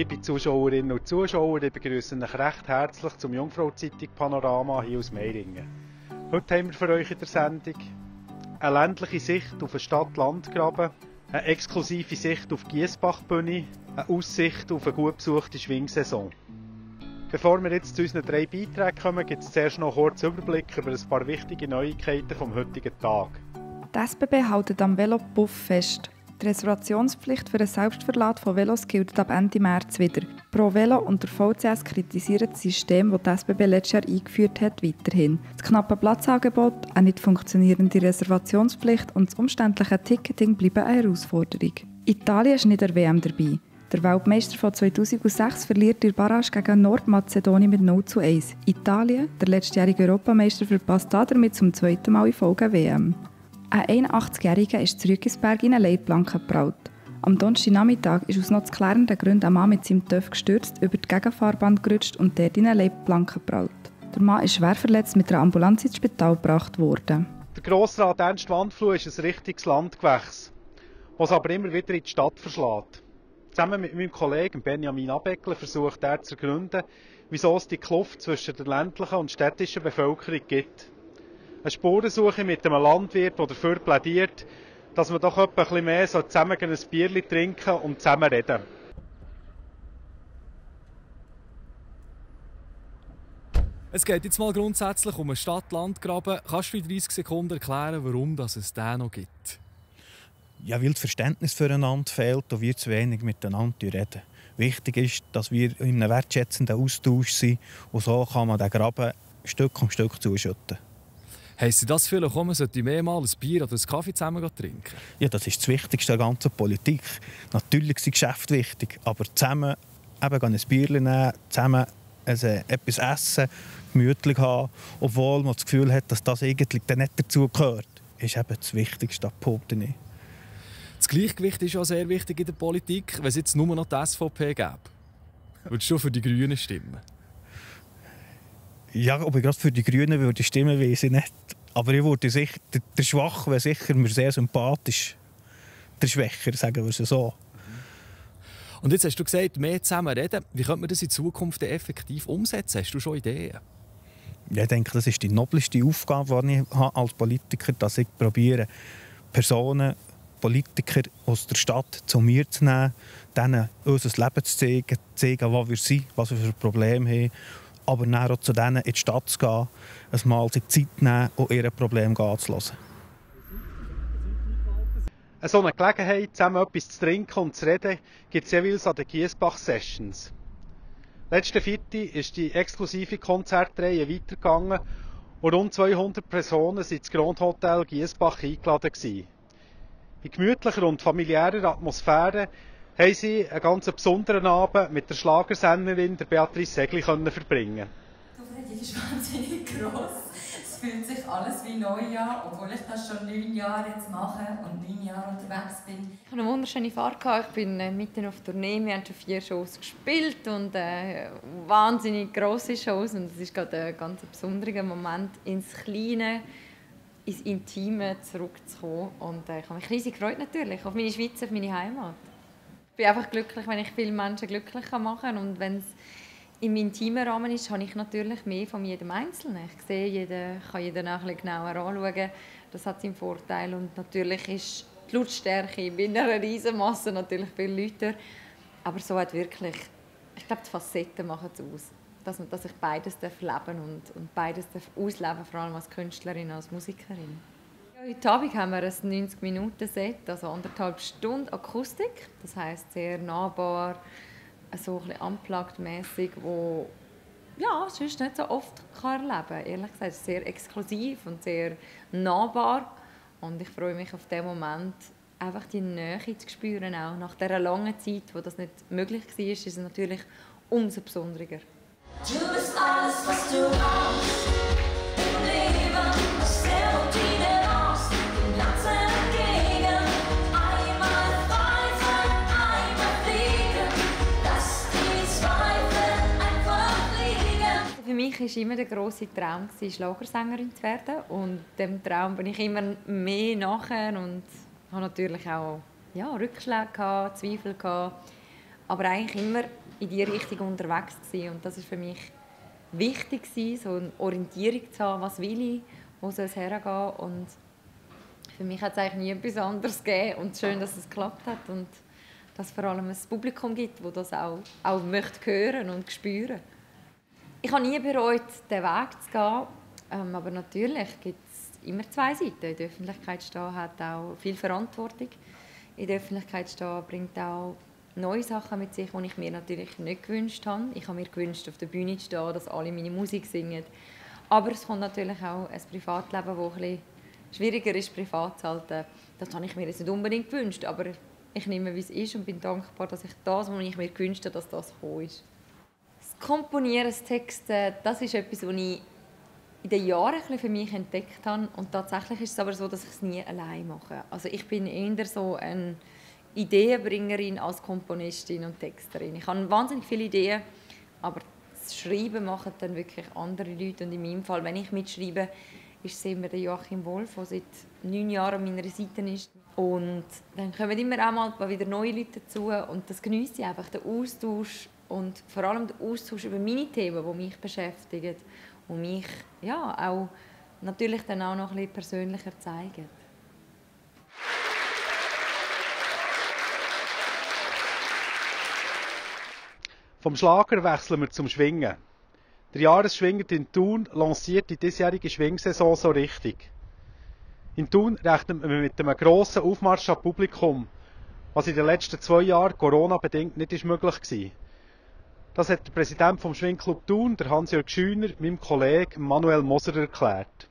Liebe Zuschauerinnen und Zuschauer, ich begrüße euch recht herzlich zum Jungfrau-Zeitung Panorama hier aus Meiringen. Heute haben wir für euch in der Sendung eine ländliche Sicht auf den Stadt-Land-Graben, eine exklusive Sicht auf die Giessbachbühne, eine Aussicht auf eine gut besuchte Schwingsaison. Bevor wir jetzt zu unseren 3 Beiträgen kommen, gibt es zuerst noch einen kurzen Überblick über ein paar wichtige Neuigkeiten vom heutigen Tag. Die SBB hält am Velopuff fest. Die Reservationspflicht für den Selbstverlad von Velos gilt ab Ende März wieder. Pro Velo und der VCS kritisieren das System, das die SBB letztes Jahr eingeführt hat, weiterhin. Das knappe Platzangebot, eine nicht funktionierende Reservationspflicht und das umständliche Ticketing bleiben eine Herausforderung. Italien ist nicht der WM dabei. Der Weltmeister von 2006 verliert die Barrage gegen Nordmazedonien mit 0:1. Italien, der letztjährige Europameister, verpasst damit zum 2. Mal in Folge WM. Ein 81-Jähriger ist zurück ins Berg in eine Leitplanke gebraut. Am Donnerstagnachmittag ist aus noch zu klärenden Gründen ein Mann mit seinem TÜV gestürzt, über die Gegenfahrbahn gerutscht und dort in eine Leitplanke gebraut. Der Mann ist schwer verletzt mit einer Ambulanz ins Spital gebracht worden. Der Grossrat Ernst Wandfluh ist ein richtiges Landgewächs, das aber immer wieder in die Stadt verschlägt. Zusammen mit meinem Kollegen Benjamin Abeckler versucht er zu ergründen, wieso es die Kluft zwischen der ländlichen und städtischen Bevölkerung gibt. Eine Spurensuche mit einem Landwirt, der dafür plädiert, dass man doch etwa ein bisschen mehr zusammen ein Bierchen trinken und zusammen reden. Es geht jetzt mal grundsätzlich um einen Stadt-Land-Graben. Kannst du in 30 Sekunden erklären, warum es den noch gibt? Ja, weil das Verständnis füreinander fehlt und wir zu wenig miteinander reden. Wichtig ist, dass wir in einem wertschätzenden Austausch sind und so kann man den Graben Stück um Stück zuschütten. Heisst das vielleicht, man sollte mehrmals ein Bier oder einen Kaffee zusammen trinken? Ja, das ist das Wichtigste der ganzen Politik. Natürlich sind Geschäfte wichtig, aber zusammen eben ein Bier nehmen, zusammen etwas essen, gemütlich haben, obwohl man das Gefühl hat, dass das eigentlich nicht dazu gehört, ist eben das Wichtigste, behaupte ich. Das Gleichgewicht ist auch sehr wichtig in der Politik, wenn es jetzt nur noch die SVP gäbe. Würdest du für die Grünen stimmen? Ja, ob ich gerade für die Grünen würde stimmen, weiß ich nicht. Aber ich würde sicher, der Schwache wäre sicher mir sehr sympathisch. Der Schwächer, sagen wir es so. Und jetzt hast du gesagt, mehr zusammen reden. Wie könnte man das in Zukunft effektiv umsetzen? Hast du schon Ideen? Ja, ich denke, das ist die nobelste Aufgabe, die ich habe als Politiker habe, dass ich probiere, Personen, Politiker aus der Stadt zu mir zu nehmen, denen unser Leben zu zeigen, wo wir sind, was wir für Probleme haben. Aber dann auch zu denen in die Stadt zu gehen, mal sich Zeit zu nehmen und ihre Probleme zu hören. So eine Gelegenheit, zusammen etwas zu trinken und zu reden, gibt es jeweils an den Giessbach-Sessions. Letzten Freitag ist die exklusive Konzertreihe weitergegangen und rund 200 Personen sind ins Grand Hotel Giessbach eingeladen gewesen. In gemütlicher und familiärer Atmosphäre haben sie einen ganz besonderen Abend mit der Schlagersängerin der Beatrice Segli verbringen. Die Aufregung ist wahnsinnig gross. Es fühlt sich alles wie neu an, obwohl ich das schon 9 Jahre jetzt mache und 9 Jahre unterwegs bin. Ich hatte eine wunderschöne Fahrt. Ich bin mitten auf Tournee. Wir haben schon 4 Shows gespielt und wahnsinnig grosse Shows. Und es ist gerade ein ganz besonderer Moment, ins Kleine, ins Intime zurückzukommen. Und ich habe mich riesig gefreut natürlich auf meine Schweiz, auf meine Heimat. Ich bin einfach glücklich, wenn ich viele Menschen glücklich machen kann. Und wenn es im intimen Rahmen ist, habe ich natürlich mehr von jedem Einzelnen. Ich sehe kann jeden auch ein bisschen genauer anschauen. Das hat seinen Vorteil. Und natürlich ist die Lautstärke bei einer Riesenmasse natürlich viel lauter. Aber so hat wirklich, ich glaube, die Facetten machen es aus. Dass ich beides leben und beides ausleben darf, vor allem als Künstlerin, als Musikerin. Ja, heute Abend haben wir ein 90-Minuten-Set, also 1,5 Stunden Akustik. Das heisst sehr nahbar, so ein bisschen unplugged-mässig, wo ja, sonst nicht so oft erleben kann. Ehrlich gesagt, ist sehr exklusiv und sehr nahbar. Und ich freue mich auf den Moment, einfach die Nähe zu spüren. Auch nach dieser langen Zeit, wo das nicht möglich war, ist es natürlich umso besonderer. Du bist alles, was du brauchst. Im Leben, was der Routine raus. Den Platz entgegen. Einmal frei sein, einmal fliegen. Lass die Zweifel einfach liegen. Für mich war immer der grosse Traum, Schlagersängerin zu werden. Und dem Traum bin ich immer mehr nachher und habe natürlich auch Rückschläge gehabt, Zweifel gehabt. Aber eigentlich immer in diese Richtung unterwegs gewesen. Und das ist für mich wichtig gewesen, so eine Orientierung zu haben, was will ich, wo soll es hergehen. Und für mich hat es eigentlich nie etwas anderes gegeben. Und schön, dass es geklappt hat und dass es vor allem ein Publikum gibt, das das auch möchte hören und spüren. Ich habe nie bereut, diesen Weg zu gehen. Aber natürlich gibt es immer zwei Seiten. In der Öffentlichkeit stehen hat auch viel Verantwortung. In der Öffentlichkeit stehen bringt auch neue Sachen mit sich, die ich mir natürlich nicht gewünscht habe. Ich habe mir gewünscht, auf der Bühne zu stehen, dass alle meine Musik singen. Aber es kommt natürlich auch ein Privatleben, das ein bisschen schwieriger ist, privat zu halten. Das habe ich mir jetzt nicht unbedingt gewünscht, aber ich nehme, wie es ist und bin dankbar, dass ich das, was ich mir gewünscht habe, dass das gekommen ist. Das Komponieren, das Texten, das ist etwas, was ich in den Jahren ein bisschen für mich entdeckt habe. Und tatsächlich ist es aber so, dass ich es nie allein mache. Also ich bin eher so eine Ideenbringerin als Komponistin und Texterin. Ich habe wahnsinnig viele Ideen, aber das Schreiben machen dann wirklich andere Leute. Und in meinem Fall, wenn ich mitschreibe, ist es immer der Joachim Wolf, der seit 9 Jahren an meiner Seite ist. Und dann kommen immer auch mal wieder neue Leute dazu. Und das geniesse ich einfach, den Austausch und vor allem den Austausch über meine Themen, die mich beschäftigen und mich ja, auch natürlich dann auch noch ein bisschen persönlicher zeigen. Vom Schlager wechseln wir zum Schwingen. Der Jahresschwinger in Thun lanciert die diesjährige Schwingsaison so richtig. In Thun rechnet man mit einem grossen Aufmarsch am Publikum, was in den letzten 2 Jahren Corona-bedingt nicht möglich war. Das hat der Präsident vom Schwingclub Thun, der Hans-Jörg Scheuner, meinem Kollegen Manuel Moser erklärt.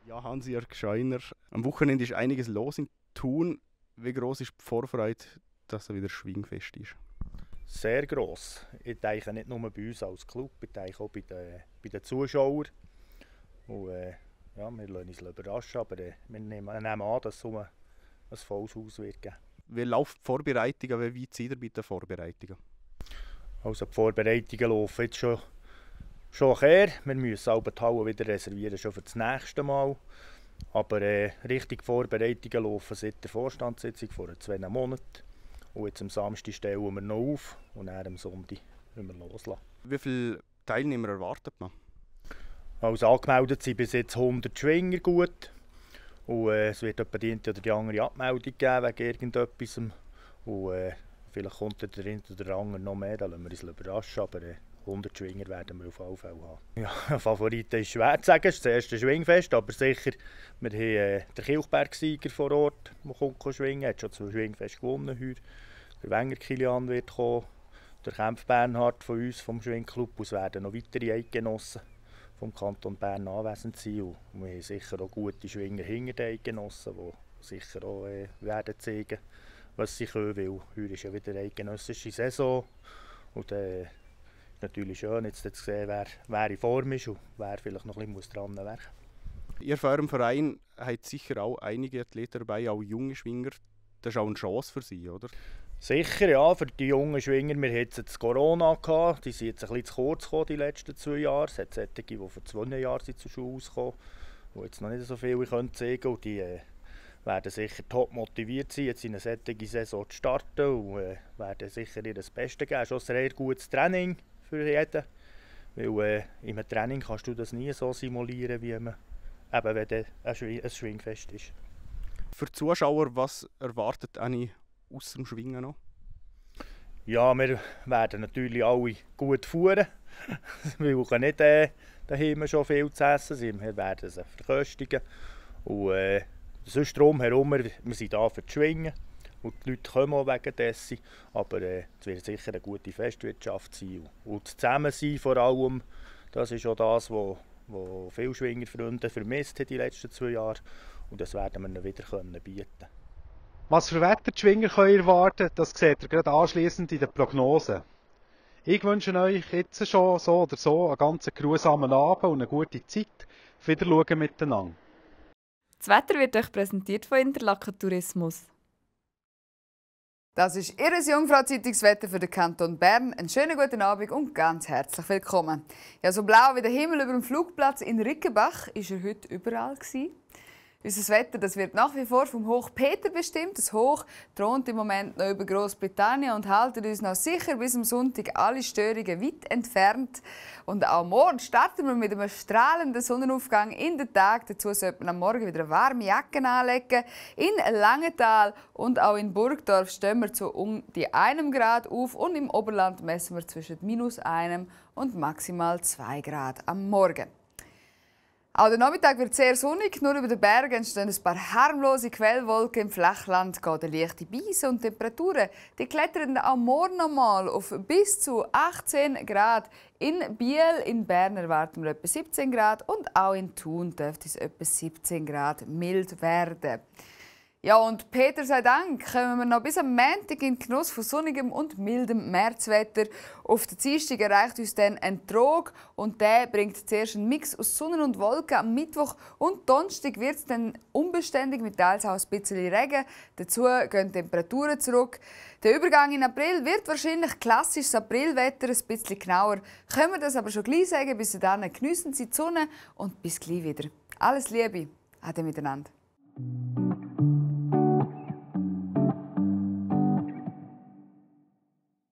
Ja, Hans-Jörg Scheuner. Am Wochenende ist einiges los in Thun. Wie gross ist die Vorfreude, dass wieder Schwingfest ist? Sehr gross. Ich denke nicht nur bei uns als Club, ich denke auch bei den Zuschauern. Und, ja, wir lassen uns überraschen, aber wir nehmen an, dass es ein volles Haus wird geben. Wie läuft die Vorbereitung? Wie weit seid ihr bei den Vorbereitungen? Also die Vorbereitungen laufen jetzt schon her. Wir müssen auch die Halle wieder reservieren, schon für das nächste Mal. Aber richtig Vorbereitungen laufen seit der Vorstandssitzung vor 2 Monaten. Und jetzt am Samstag stellen wir noch auf und dann am Sonntag müssen wir loslassen. Wie viele Teilnehmer erwartet man? Also angemeldet sind bis jetzt 100 Schwinger gut. Und es wird etwa die eine oder die andere Abmeldung geben wegen irgendetwas. Und vielleicht kommt der eine oder der andere noch mehr, da lassen wir uns überraschen. Aber 100 Schwinger werden wir auf alle Fälle haben. Ja, Favoriten ist schwer zu sagen, es ist das erste Schwingfest, aber sicher, wir haben den Kilchberg-Sieger vor Ort, der kommt schwingen, er hat schon 2 Schwingfeste gewonnen heute. Der Wenger Kilian wird kommen, der Kempf Bernhard von uns, vom Schwingclub, und es werden noch weitere Eidgenossen vom Kanton Bern anwesend sein. Und wir haben sicher auch gute Schwinger hinter den Eidgenossen, die sicher auch werden zeigen, was sie können, weil heute ist ja wieder eine eidgenössische Saison. Und natürlich schön, jetzt zu sehen, wer in Form ist und wer vielleicht noch ein bisschen dran werken muss. Ihr für eurem Verein habt sicher auch einige Athleten dabei, auch junge Schwinger. Das ist auch eine Chance für sie, oder? Sicher, ja, für die jungen Schwinger. Wir hatten jetzt Corona gehabt, die sind jetzt ein bisschen zu kurz gekommen, die letzten 2 Jahre. Es hat solche, die vor 2 Jahren zur Schule rausgekommen, die jetzt noch nicht so viel zeigen können. Und die werden sicher top motiviert sein, jetzt in eine solche Saison zu starten und werden sicher ihr das Beste geben. Es ist auch ein sehr gutes Training für jeden, weil in einem Training kannst du das nie so simulieren, wie man, eben, wenn ein Schwingfest ist. Für die Zuschauer, was erwartet eine aus dem Schwingen noch? Ja, wir werden natürlich alle gut fahren. Wir brauchen nicht daheim schon viel zu essen. Wir werden es verköstigen. Und sonst drumherum, wir sind hier für das Schwingen. Und die Leute kommen auch wegen dessen. Aber es wird sicher eine gute Festwirtschaft sein. Und das Zusammensein vor allem, das ist auch das, was viele Schwingerfreunde vermisst haben die letzten 2 Jahre. Und das werden wir ihnen wieder bieten können. Was für Wetter die Schwinger können erwarten, das seht ihr gerade anschliessend in den Prognosen. Ich wünsche euch jetzt schon so oder so einen ganz geruhsamen Abend und eine gute Zeit. Auf Wiedersehen miteinander. Das Wetter wird euch präsentiert von Interlaken Tourismus. Das ist Ihr Jungfrau-Zeitungswetter für den Kanton Bern. Einen schönen guten Abend und ganz herzlich willkommen. Ja, so blau wie der Himmel über dem Flugplatz in Rickenbach war er heute überall. Unser Wetter das wird nach wie vor vom Hoch Peter bestimmt. Das Hoch thront im Moment noch über Großbritannien und hält uns noch sicher bis am Sonntag alle Störungen weit entfernt. Und auch morgen starten wir mit einem strahlenden Sonnenaufgang in den Tag. Dazu sollte man am Morgen wieder eine warme Jacke anlegen. In Langenthal und auch in Burgdorf stehen wir zu um die 1 Grad auf und im Oberland messen wir zwischen -1 und maximal 2 Grad am Morgen. Auch der Nachmittag wird sehr sonnig, nur über den Bergen entstehen ein paar harmlose Quellwolken. Im Flachland geht eine leichte Brise und die Temperaturen die klettern auch morgen noch mal auf bis zu 18 Grad. In Biel, in Bern erwarten wir etwa 17 Grad und auch in Thun dürfte es etwa 17 Grad mild werden. Ja, und Peter sei Dank kommen wir noch bis am Montag in den Genuss von sonnigem und mildem Märzwetter. Auf der Dienstag erreicht uns dann ein Trog und der bringt zuerst einen Mix aus Sonne und Wolken. Am Mittwoch und Donnerstag wird es dann unbeständig mit teils auch ein bisschen Regen. Dazu gehen die Temperaturen zurück. Der Übergang in April wird wahrscheinlich klassisches Aprilwetter, ein bisschen genauer. Können wir das aber schon gleich sagen. Bis dann geniessen Sie die Sonne und bis gleich wieder. Alles Liebe. Ade miteinander.